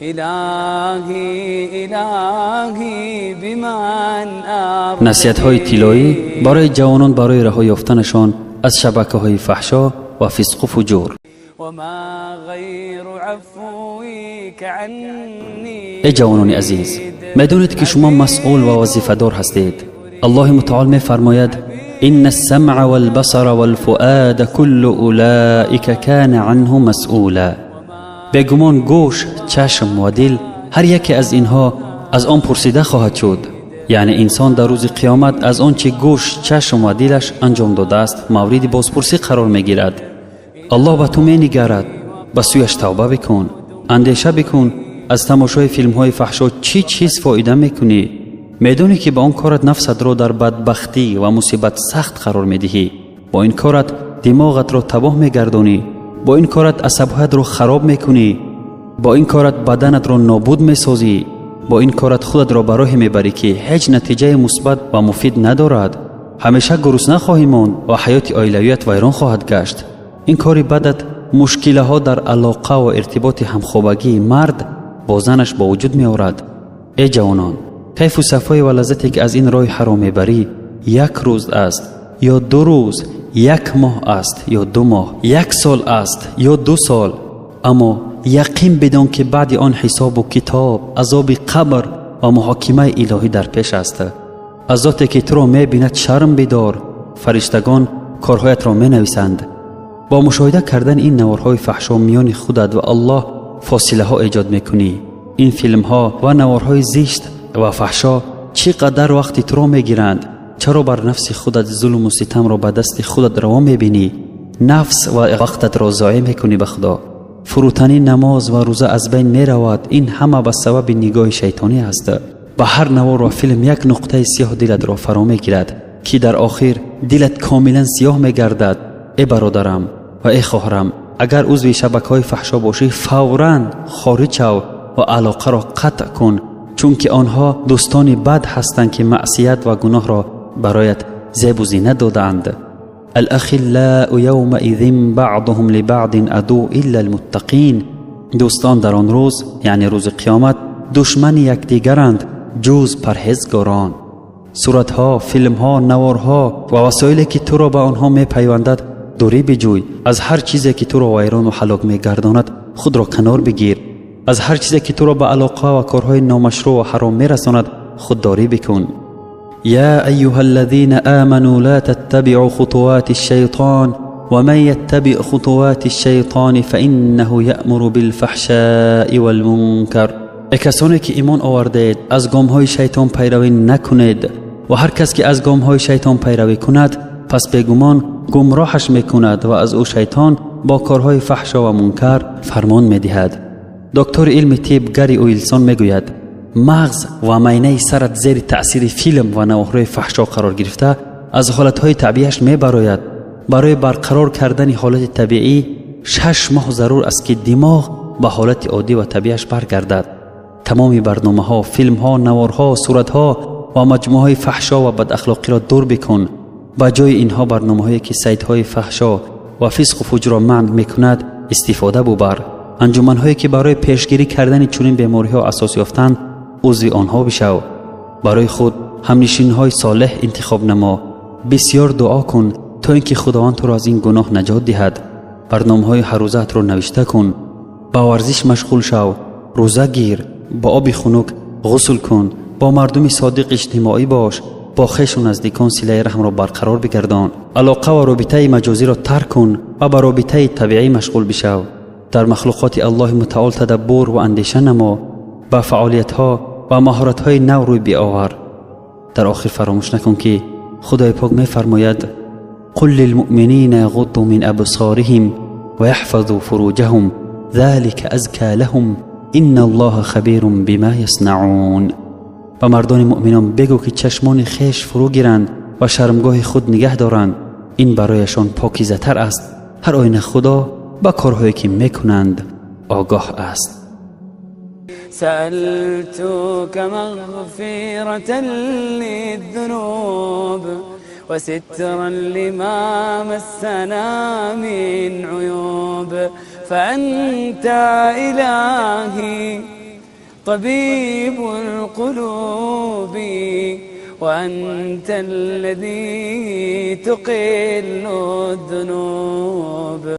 Илоҳӣ, илоҳӣ, биман. Насиҳатҳои тиллоӣ барои ҷавонон, барои раҳо ёфтанашон аз шабакаҳои фаҳшо ва фисқу фуҷур. Эй ҷавонони азиз, медонед, ки шумо масъул ва вазифадор ҳастед. Аллоҳи мутаол мефармояд: إن السمع والبصر والفؤاد كل أولئك كان عنه مسئولا. Бегумон, гӯш, чашм ва дил, ҳар яке аз инҳо аз он пурсида хоҳад шуд. Яъне инсон дар рӯзи қиёмат аз он чи гӯш, чашм ва дилаш анҷом додааст, мавриди бозпурсӣ қарор мегирад. Аллоҳ ба ту менигарад, ба сӯяш тавба бикун. Андеша бикун, аз тамошои филмҳои фаҳшо чӣ чиз фоида мекунӣ? Медонӣ, ки ба он корат нафсатро дар бадбахтӣ ва мусибат сахт қарор медиҳӣ. Бо ин корат димоғатро табоҳ мегардонӣ, бо ин корат асабҳоятро хароб мекунӣ, бо ин корат баданатро нобуд месозӣ, бо ин корат худатро ба роҳе мебарӣ, ки ҳеҷ натиҷаи мусбат ва муфид надорад. Ҳамеша гурусна хоҳӣ монд ва ҳаёти оилавият вайрон хоҳад гашт. Ин кори бадат мушкилаҳо дар алоқа ва иртиботи ҳамхобагии мард бо занаш ба вуҷуд меорад. Эй ҷавонон, кайфу сафое ва лаззате, ки аз ин роҳи ҳаром мебарӣ, як рӯз аст ё 2 рӯз, як моҳ аст ё 2 моҳ, як сол аст ё 2 сол, аммо яқин бидон, ки баъди он ҳисобу китоб, азоби қабр ва муҳокимаи илоҳӣ дар пеш аст. Аз зоте, ки туро мебинад, шарм бидор. Фариштагон корҳоятро менависанд. Бо мушоҳида кардани ин наворҳои фаҳшо миёни худат ва Аллоҳ фосилаҳо эҷод мекунӣ. Ин филмҳо ва наворҳои зишт ва фаҳшо чӣ қадар вақти туро мегиранд. Чаро бар нафси худат зулму ситамро ба дасти худат раво мебинӣ? Нафс ва вақтатро зоеъ мекунӣ. Ба Худо фурӯтанӣ, намоз ва рӯза аз байн меравад. Ин ҳама ба сабаби нигоҳи шайтонӣ аст. Ба ҳар навор ва филм як нуқтаи сиёҳ дилатро фаро мегирад, ки дар охир дилат комилан сиёҳ мегардад. Э бародарам ва э хоҳарам, агар узви шабакаҳои фаҳшо бошӣ, фавран хориҷ шав ва алоқаро қатъ кун, чунки онҳо дӯстони бад ҳастанд, ки маъсият ва гуноҳро бароят зебу зинат додаанд. الأخلاء يومئذ بعضهم لبعض عدو إلا المتقين. Дӯстон дар он рӯз, яъне рӯзи қиёмат, душмани якдигаранд, ҷуз парҳезгорон. Суратҳо, филмҳо, наворҳо ва васоиле, ки туро ба онҳо мепайвандад, дурӣ биҷӯй. Аз ҳар чизе, ки туро вайрону ҳалок мегардонад, худро канор бигир. Аз ҳар чизе, ки туро ба алоқа ва корҳои номашрӯъ ва ҳаром мерасонад, худдорӣ бикун. يا أيها الذين آمنوا لا تتبعوا خطوات الشيطان ومن يتبع خطوات الشيطان فإنه يأمر بالفحشاء والمنكر. Эй касоне ки имон овардед, аз гомҳои шайтон пайравӣ накунед ва ҳар кас ки аз гомҳои шайтон пайравӣ кунад, пас бегумон гумроҳаш мекунад ва аз ӯ шайтон бо корҳои фаҳшо ва мункар фармон медиҳад. Доктори илми тиб Гари Уилсон мегӯяд: мағз ва майнаи сарат зери таъсири филм ва наворҳои фаҳшо қарор гирифта, аз ҳолатҳои табииаш мебарояд. Барои барқарор кардани ҳолати табиӣ 6 моҳ зарур аст, ки димоғ ба ҳолати оддӣ ва табииаш баргардад. Тамоми барномаҳо, филмҳо, наворҳо, суратҳо ва маҷмӯаҳои фаҳшо ва бадахлоқиро дур бикун. Ба ҷои инҳо барномаҳое, ки сайтҳои фаҳшо ва фисқу фуҷурро манъ мекунад, истифода бубар. Анҷуманҳое, ки барои пешгирӣ кардани чунин бемориҳо асос ёфтанд, узви онҳо бишав. Барои худ ҳамнишинҳои солеҳ интихоб намо. Бисьёр дуо кун, то ин ки Худованд туро аз ин гуноҳ наҷот диҳад. Барномаҳои ҳаррӯзаатро навишта кун, ба варзиш машғул шав, рӯза гир, бо оби хунук ғусл кун, бо мардуми содиқ иҷтимоӣ бош, бо хешу наздикон силаи раҳмро барқарор бигардон. Алоқа ва робитаи маҷозиро тарк кун ва ба робитаи табиӣ машғул бишав. Дар махлуқоти Аллоҳи мутаол тадаббур ва андеша намо, ба фаъолиятҳо ва маҳоратҳои нав рӯй биовар. Дар охир фаромӯш накун, ки Худои пок мефармояд: قل للمؤمنين يغضوا من أبصارهم ويحفظوا فروجهم ذلك أزكى لهم إن الله خبير بما يصنعون. Ба мардони муъминон бигӯ, ки чашмони хеш фурӯ гиранд ва шармгоҳи худ нигаҳ доранд. Ин барояшон покизатар аст. Ҳар оина Худо ба корҳое, ки мекунанд, огоҳ аст. سألتك مغفرة للذنوب وسترا لما مسنا من عيوب، فأنت إلهي. طبيب القلوب، وأنت الذي تقل الذنوب.